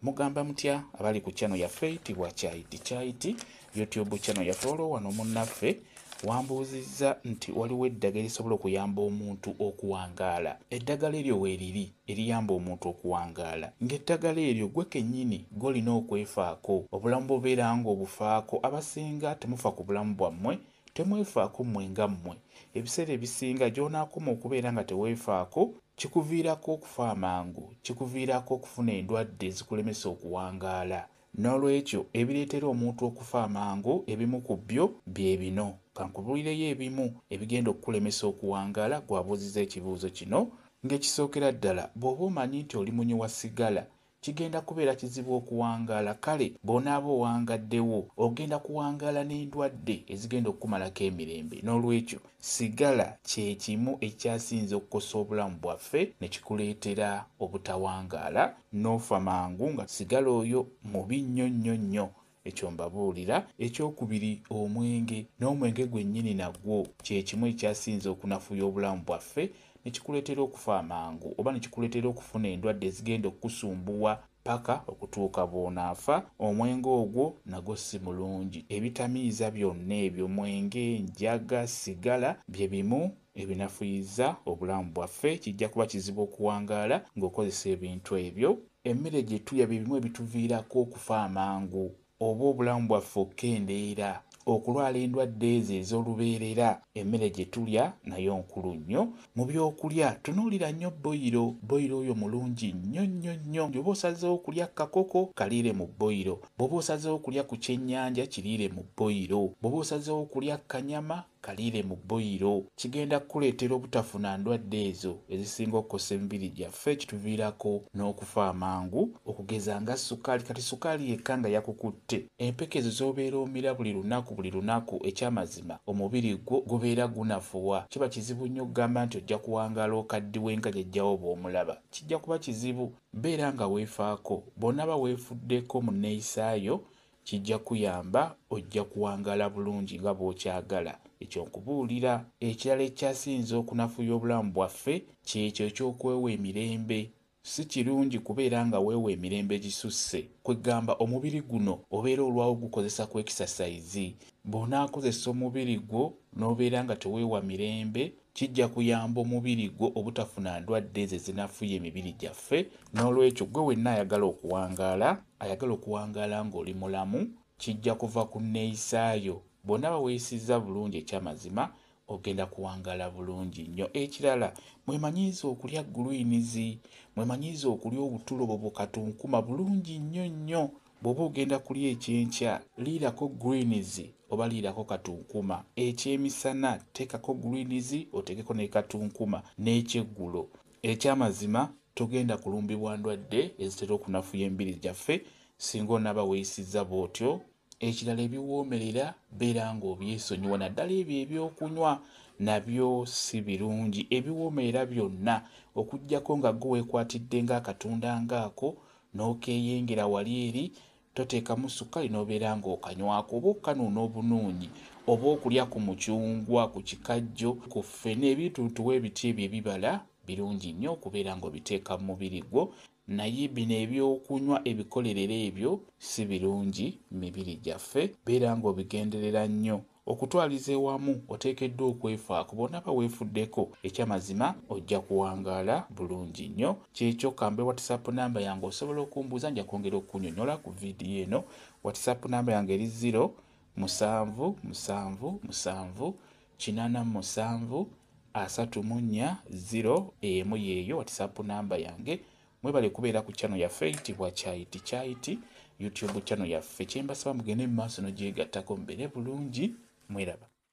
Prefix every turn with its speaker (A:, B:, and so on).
A: Mugamba mutya abali ku channel yaffe eyitibwa Kyayiti Kyayiti YouTube channel yaffe. Olwo wano munnaffe wambuuzizza nti waliwo eddagala erisobola okuyamba omuntu okuwangaala. Eddagala eryo weeriri eriyamba omuntu okuwangaala, ng'eddagala eryo gwe kennyini gw'olina okwefaako. Obulamu bubeera ng'obufaako. Abasinga temufa ku bulamu bwammwe, temwefaako mmwe nga mmwe. Ebiseera ebisinga gy'onaakoma okubeera nga teweefaako kikuviirako okufa amangu, kikuviirako okufuna endwadde ezikulemesa okuwangaala. N'olwekyo ebireetera omuntu okufa amangu ebimu ku byo bye bino. Kankubuulireyo ebimu ebigenda okukulemesa okuwangaala gw'abuuzizza ekibuuzo kino. Ng'ekisookera ddala, bw'oba omanyi nti oli munywi wa sigala, kigenda kubeera kizibu okuwangaala. Kale bw'onaaba owangaddewo ogenda kuwangaala n'endwadde ezigenda okukumalako emirembe. N'olwekyo sigala kye kimu ekyasinze okukosa obulamu bwaffe ne kikuleetera obutawangaala n'ofa mangu, nga sigala oyo mubi nnyo nnyo nnyo. Ekyo mbabuulira. Ekyokubiri, omwenge. N'omwenge gwennyini nagwo kye kimu ekyasinze okunafuya obulamu bwaffe ne kikuleetera okufa amangu oba ne kikuleetera okufuna endwadde ezigenda okukusumbuwa paka okutuuka bw'onaafa. Omwenge ogwo nagwo si mulungi. Ebitamiiza byonna ebyo, mwenge, njaga, sigala, bye bimu ebinafuyiza obulamu bwaffe. Kijja kuba kizibu okuwangaala ng'okozesa ebintu ebyo. Emmere gye tulya bye bimu ebituviirako okufa amangu oba obulamu bwaffe okukendeera, okulwala endwadde ezo ez'olubeerera. Emmere gye tulya nayo nkulu nnyo. Mu byokulya tunuulira nnyo boyiro. Boyiro oyo mulungi nnyo nnyo nnyo. Bw'oba osazeewo okulya kakoko, kaliire mu boyiro. Bw'oba osazeewo okulya ku kyennyanja, kiriire mu boyiro. Bw'oba osazeewo okulya kanyama, kaliire mu boyiro. Kigenda kukuleetera obutafuna ndwadde ezo ezisinga okukosa emibiri gyaffe, kituviirako n'okufa amangu, okugeza nga sukaali. Kati sukaali yekka nga yakukutte, empeke ezo z'obeera omira buli lunaku buli lunaku, ekyamazima omubiri gwo gubeera gunafuwa. Kiba kizibu nnyo okugamba nti ojja kuwangaala okaddiwe nga jjajjawo bw'omulaba. Kijja kuba kizibu. Beera nga weefaako. Bw'onaaba weefuddeko mu nneeyisaayo, kijja kuyamba, ojja kuwangaala bulungi nga bw'okyagala. Ekyo nkubuulira. Ekirala ekyasinze okunafuya obulamu bwaffe kyekyo eky'okwewa emirembe. Si kirungi kubeera nga weewa emirembe gisusse. Kwegamba omubiri guno obeera olwawo gukozesa ku exercise. Bw'onaakozesa omubiri gwo n'obeera nga teweewa mirembe, kijja kuyamba omubiri gwo obutafuna ndwadde ezo ezinafuya emibiri gyaffe. N'olwekyo gwe wenna ayagala okuwangaala, ayagala okuwangaala ng'oli mulamu, kijja kuva ku nneeyisaayo. Bw'onaaba weeyisizza bulungi, ekyamazima ogenda kuwangaala bulungi nnyo. Ekirala, mwemanyiize okulya greens, mwemanyiize okulya obutulo bwo bukatunkuma bulungi nnyo nnyo. Bw'oba ogenda kulya ekyenkya, liirako greens oba liirako katunkuma. Ekyemisana teekako greens oteekeko ne katunkuma, n'ekyeggulo. Ekyamazima togenda kulumbibwa ndwadde ezitera okunafuya emibiri gyaffe singa onaaba weeyisizza bw'otyo. Ekirala, ebiwoomerera beera ng'obyesonyiwa, naddala ebyo ebyokunywa nabyo si birungi. Ebiwoomerera byonna okuggyako nga gwe weekwatidde ng'akatunda ng'ako n'okeeyengera wali eri, toteekamu sukkaali n'obeera ng'okanywako oba okanuuna obunuunyi, oba okulya ku mucungwa, ku kikajjo, ku ffene, ebintuntuwa ebiti ebyo ebibala birungi nnyo okubeera ng'obiteeka mu mubiri gwo. Naye bino ebyokunywa ebikolerera ebyo si birungi mibiri gyaffe. Beera ng'obigenderera nnyo. Okutwaliza ewamu oteekeddwa okwefaako. Bw'onaaba weefuddeko, ekyamazima ojja kuwangaala bulungi nnyo. Kyekyo. Kambe WhatsApp namba yange, osobola okumbuuza, nja kwongera okunyonnyola ku vidiyo eno. WhatsApp namba yange eri 0 7 7 7 87 34 0 1. Yeeyo WhatsApp namba yange. Mwebale kubeera ku channel yaffe eyitibwa Kyayiti Kyayiti YouTube channel yaffe. Kyembasaba mugende mu maaso n'ogyegattako, mubeere bulungi, mweraba.